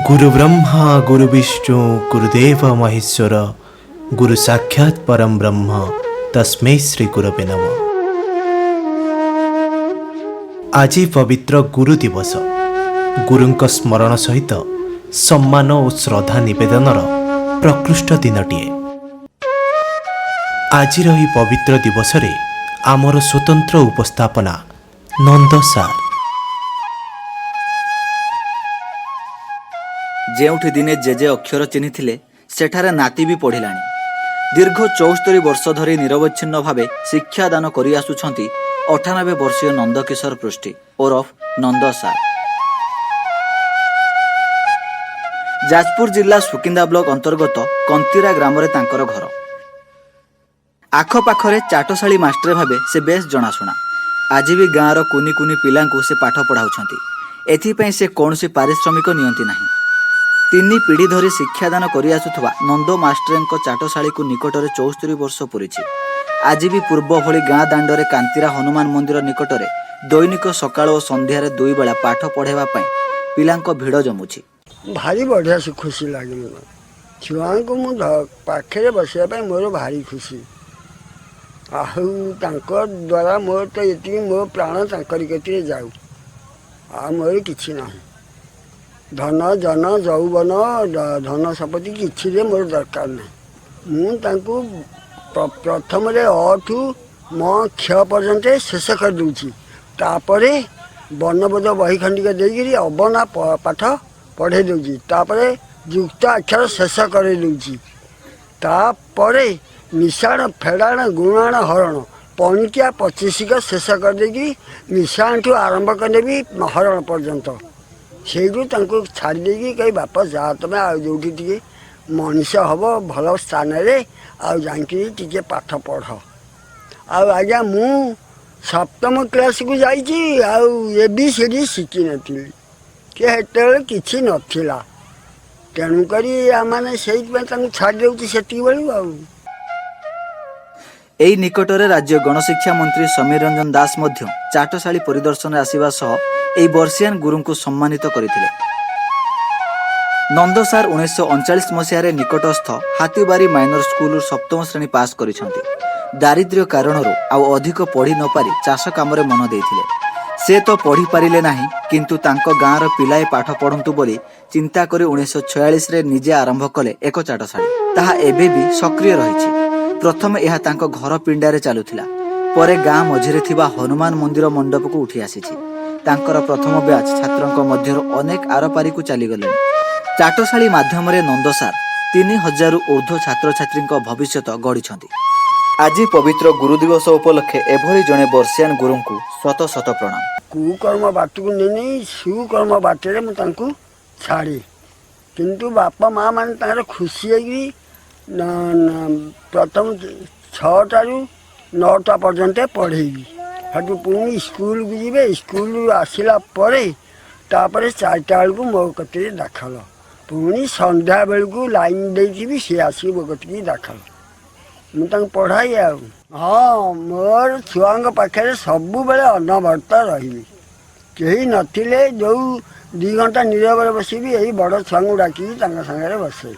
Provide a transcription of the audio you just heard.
ଗୁରୁ ବ୍ରହ୍ମା ଗୁରୁ ବିଷ୍ଣୁ ଗୁରୁଦେବ ମହେଶ୍ୱର, ଗୁରୁ ସାକ୍ଷାତ ପରମ ବ୍ରହ୍ମ, ତସ୍ମୈ ଶ୍ରୀ ଗୁରବେ ନମଃ। ଆଜି ପବିତ୍ର ଗୁରୁ ଦିବସ। ଗୁରୁଙ୍କ ସ୍ମରଣ ସହିତ ସମ୍ମାନ ଓ ଶ୍ରଦ୍ଧା ନିବେଦନର ପ୍ରକୃଷ୍ଟ ଦିନଟିଏ। ଆଜିର ଏହି ପବିତ୍ର ଦିବସରେ ଆମର ସ୍ୱତନ୍ତ୍ର ଉପସ୍ଥାପନା ନନ୍ଦ ସାର୍। ଯେଉଁଠି ଦିନେ ଜେଜେ ଅକ୍ଷର ଚିହ୍ନିଥିଲେ, ସେଠାରେ ନାତି ବି ପଢ଼ିଲାଣି। ଦୀର୍ଘ 74 ବର୍ଷ ଧରି ନିରବଚ୍ଛିନ୍ନ ଭାବେ ଶିକ୍ଷାଦାନ କରିଆସୁଛନ୍ତି 98 ବର୍ଷୀୟ ନନ୍ଦକିଶୋର ପୃଷ୍ଟି ଓରଫ ନନ୍ଦ ସାର୍। ଯାଜପୁର ଜିଲ୍ଲା ସୁକିନ୍ଦା ବ୍ଲକ ଅନ୍ତର୍ଗତ କନ୍ତିରା ଗ୍ରାମରେ ତାଙ୍କର ଘର। ଆଖପାଖରେ ଚାଟଶାଳୀ ମାଷ୍ଟର ଭାବେ ସେ ବେଶ୍ ଜଣାଶୁଣା। ଆଜି ବି ଗାଁର କୁନି କୁନି ପିଲାଙ୍କୁ ସେ ପାଠ ପଢ଼ାଉଛନ୍ତି। ଏଥିପାଇଁ ସେ କୌଣସି ପାରିଶ୍ରମିକ ନିଅନ୍ତି ନାହିଁ। ତିନି ପିଢ଼ି ଧରି ଶିକ୍ଷାଦାନ କରିଆସୁଥିବା ନନ୍ଦ ମାଷ୍ଟରଙ୍କ ଚାଟଶାଳୀକୁ ନିକଟରେ 74 ବର୍ଷ ପୂରିଛି। ଆଜି ବି ପୂର୍ବ ଭଳି ଗାଁ ଦାଣ୍ଡରେ କାନ୍ତିରା ହନୁମାନ ମନ୍ଦିର ନିକଟରେ ଦୈନିକ ସକାଳ ଓ ସନ୍ଧ୍ୟାରେ ଦୁଇ ବେଳା ପାଠ ପଢ଼ାଇବା ପାଇଁ ପିଲାଙ୍କ ଭିଡ଼ ଜମୁଛି। ଭାରି ବଢ଼ିଆ ସେ ଖୁସି ଲାଗେ ମୋର। ଛୁଆଙ୍କୁ ମୁଁ ପାଖରେ ବସିବା ପାଇଁ ମୋର ଭାରି ଖୁସି। ଆଉ ତାଙ୍କ ଦ୍ୱାରା ମୋର ତ ଏତିକି, ମୋ ପ୍ରାଣ ତାଙ୍କରି କତିରେ ଯାଉ, ଆଉ ମୋର କିଛି ନାହିଁ। ଧନ ଜନ ଯୌବନ ଧନ ସମ୍ପତ୍ତି କିଛିରେ ମୋର ଦରକାର ନାହିଁ। ମୁଁ ତାଙ୍କୁ ପ୍ରଥମରେ ଅ ଠୁ ମ କ୍ଷ ପର୍ଯ୍ୟନ୍ତ ଶେଷ କରିଦେଉଛି। ତାପରେ ବର୍ଣ୍ଣବୋଧ ବହି ଖଣ୍ଡିକ ଦେଇକିରି ଅବନା ପାଠ ପଢ଼େଇ ଦେଉଛି। ତାପରେ ଯୁକ୍ତ ଅକ୍ଷର ଶେଷ କରେଇ ଦେଉଛି। ତାପରେ ମିଶାଣ, ଫେଡ଼ାଣ, ଗୁଣାଣ, ହରଣ, ପଣିକିଆ ପଚିଶିକ ଶେଷ କରିଦେଇକି ମିଶାଣଠୁ ଆରମ୍ଭ କରିନେବି ହରଣ ପର୍ଯ୍ୟନ୍ତ। ସେଇଠୁ ତାଙ୍କୁ ଛାଡ଼ି ଦେଇକି କହି, ବାପା ଯା ତମେ, ଆଉ ଯେଉଁଠି ଟିକେ ମଣିଷ ହେବ ଭଲ ସ୍ଥାନରେ, ଆଉ ଯାଇକିରି ଟିକେ ପାଠ ପଢ଼। ଆଉ ଆଜ୍ଞା, ମୁଁ ସପ୍ତମ କ୍ଲାସ୍କୁ ଯାଇଛି, ଆଉ ଏ ବି ସି ଡ଼ି ଶିଖିନଥିଲି କି ସେତେବେଳେ କିଛି ନଥିଲା। ତେଣୁକରି ଆମମାନେ ସେଇଥିପାଇଁ ତାଙ୍କୁ ଛାଡ଼ି ଦେଉଛି ସେତିକି ବେଳକୁ ଆଉ। ଏଇ ନିକଟରେ ରାଜ୍ୟ ଗଣଶିକ୍ଷା ମନ୍ତ୍ରୀ ସମୀର ରଞ୍ଜନ ଦାସ ମଧ୍ୟ ଚାଟଶାଳୀ ପରିଦର୍ଶନରେ ଆସିବା ସହ ଏହି ବର୍ଷିୟାନ ଗୁରୁଙ୍କୁ ସମ୍ମାନିତ କରିଥିଲେ। ନନ୍ଦ ସାର୍ 1939 ମସିହାରେ ନିକଟସ୍ଥ ହାତୀବାରି ମାଇନର ସ୍କୁଲରୁ ସପ୍ତମ ଶ୍ରେଣୀ ପାସ୍ କରିଛନ୍ତି। ଦାରିଦ୍ର୍ୟ କାରଣରୁ ଆଉ ଅଧିକ ପଢ଼ି ନପାରି ଚାଷ କାମରେ ମନ ଦେଇଥିଲେ। ସେ ତ ପଢ଼ିପାରିଲେ ନାହିଁ, କିନ୍ତୁ ତାଙ୍କ ଗାଁର ପିଲାଏ ପାଠ ପଢ଼ନ୍ତୁ ବୋଲି ଚିନ୍ତା କରି 1946ରେ ନିଜେ ଆରମ୍ଭ କଲେ ଏକ ଚାଟଶାଳୀ। ତାହା ଏବେ ବି ସକ୍ରିୟ ରହିଛି। ପ୍ରଥମେ ଏହା ତାଙ୍କ ଘର ପିଣ୍ଡାରେ ଚାଲୁଥିଲା, ପରେ ଗାଁ ମଝିରେ ଥିବା ହନୁମାନ ମନ୍ଦିର ମଣ୍ଡପକୁ ଉଠି ଆସିଛି। ତାଙ୍କର ପ୍ରଥମ ବ୍ୟାଚ୍ ଛାତ୍ରଙ୍କ ମଧ୍ୟରୁ ଅନେକ ଆରପାରିକୁ ଚାଲିଗଲେଣି। ଚାଟଶାଳୀ ମାଧ୍ୟମରେ ନନ୍ଦ ସାର୍ 3000ରୁ ଉର୍ଦ୍ଧ୍ୱ ଛାତ୍ରଛାତ୍ରୀଙ୍କ ଭବିଷ୍ୟତ ଗଢ଼ିଛନ୍ତି। ଆଜି ପବିତ୍ର ଗୁରୁ ଦିବସ ଉପଲକ୍ଷେ ଏଭଳି ଜଣେ ବର୍ଷିୟାନ ଗୁରୁଙ୍କୁ ଶତ ଶତ ପ୍ରଣାମ। କୁକର୍ମ ବାଟକୁ ନ ନେଇ ସୁକର୍ମ ବାଟରେ ମୁଁ ତାଙ୍କୁ ଛାଡ଼େ। କିନ୍ତୁ ବାପା ମା ମାନେ ତାଙ୍କର ଖୁସି ହେଇକି ପ୍ରଥମ 6ଟାରୁ 9ଟା ପର୍ଯ୍ୟନ୍ତ ପଢ଼େଇବି। ସେଠୁ ପୁଣି ସ୍କୁଲକୁ ଯିବେ। ସ୍କୁଲରୁ ଆସିଲା ପରେ ତାପରେ 4ଟା ବେଳକୁ ମୋ କତିରେ ଦାଖଲ। ପୁଣି ସନ୍ଧ୍ୟା ବେଳକୁ ଲାଇନ୍ ଦେଇଥିବି, ସିଏ ଆସିକି ମୋ କତିକି ଦାଖଲ। ମୁଁ ତାଙ୍କୁ ପଢ଼ାଇ। ଆଉ ହଁ, ମୋର ଛୁଆଙ୍କ ପାଖରେ ସବୁବେଳେ ଅନବରତ ରହିବି। କେହି ନଥିଲେ ଯେଉଁ 2 ଘଣ୍ଟା ନିରବରେ ବସିବି, ଏଇ ବଡ଼ ଛୁଆଙ୍କୁ ଡାକିକି ତାଙ୍କ ସାଙ୍ଗରେ ବସେ।